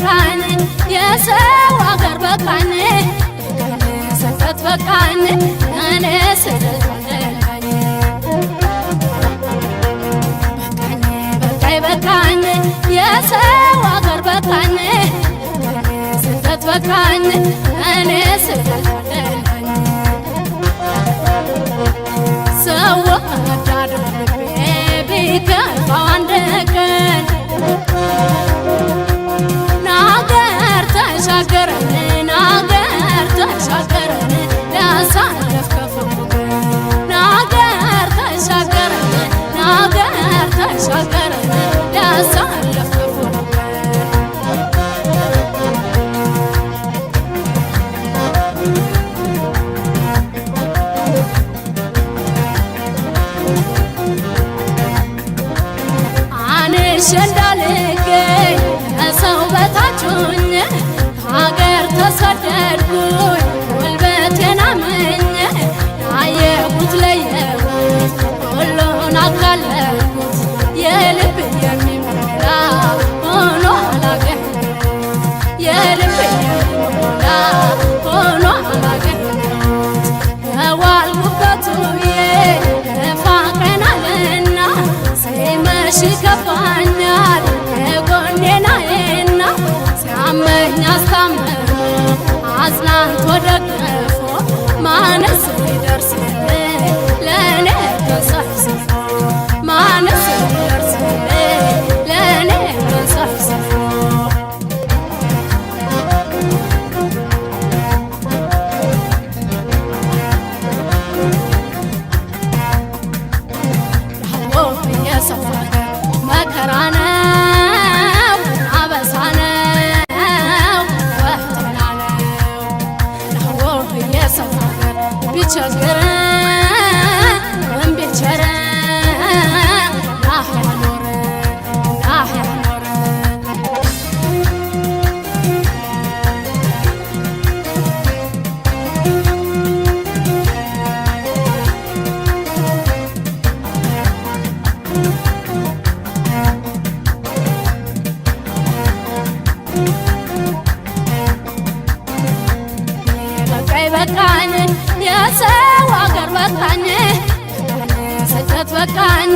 በቃኝ የሰው አገር በቃኝ ስደት በቃኝ እኔ ስደት በቃኝ በቃኝ በቃኝ የሰው አገር በቃኝ ስደት በቃኝ እኔ ስደት በቃኝ ሰው ወዳዱ ልቤ ቢከፋው አንድ ቀን ናገር ተሻገረን ናገር ተሻገረን ያሳለፍ ክፉ ናገር ተሻገረን ናገር ተሻገረን ያሳለፍ ክፉ አንሼ እንዳልገኝ ከሰው በታች ሆኜ ከሀገር ተሰደድኩኝ ጉልበቴን አምኜ ያየሁት ለየሁት ሁሉን አካለልኩት የልብ የሚሞላ ሆኖ አላገኘሁት የልብ የሚሞላ ሆኖ አላገኘሁት ከዋልኩበት ውዬ ደፋ ቀና አለና ሲመሽ ይከፋኛል ከጎኔ ናይና ሲያመኝ አስታምሞ አጽናንቶ ደግፎ ማነስ ሊደርስልኝ ለእኔ ተንሰፍስፎ ማነስ ሊደርስልኝ ለእኔ ተንሰፍስፎ የሰው ሀገር መከራ ነው አበሳ ነው ፈተና ነው የሰው ሀገር ቢቸግር ቢቸር ናህ ያኖር ናህ ያኖር በቃኝ በቃኝ የሰው አገር በቃኝ ስደት በቃኝ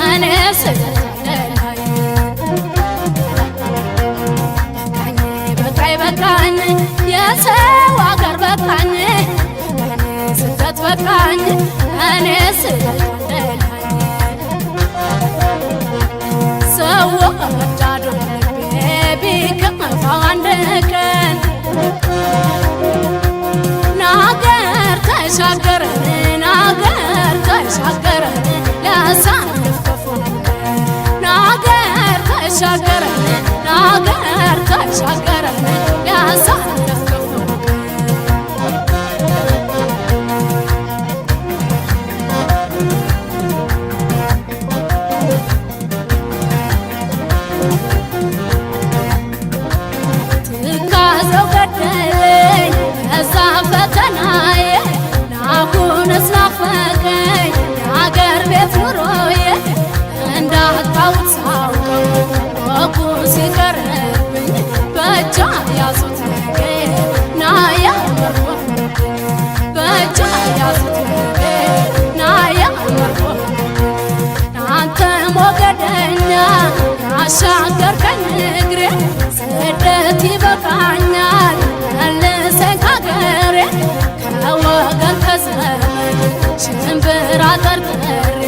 እኔ ስደት በቃኝ በቃኝ በቃኝ የሰው አገር በቃኝ ስደት በቃኝ እኔ ስደት በቃኝ ሰው ወዳዱ ልቤ ቢከፋው አንድ ቀን ናገር ተሻገረን ናገር ተሻገረን ሊያሳልፍ ክፉ ናገር ተሻገረን ናገር ተሻገረን ሊያሳልፍ ክፉ ትካዘው ገደለኝ ከዛ ፈተናዬ ናሁንስ ናፈቀኝ የአገር ቤት ኑሮዬ እንዳጣሁት ሳውቀው ወጉ ሲቀርብኝ በእጇ ያዙት ናያ በእጇ ያዙት ናያ አንተ ሞገደኛ ያሻገርከኝ እግሬ ስደት ይበቃኛል መልሰኝ ካገሬ ከወገን ከዘመድ ሽምብራ ጠርጥሬ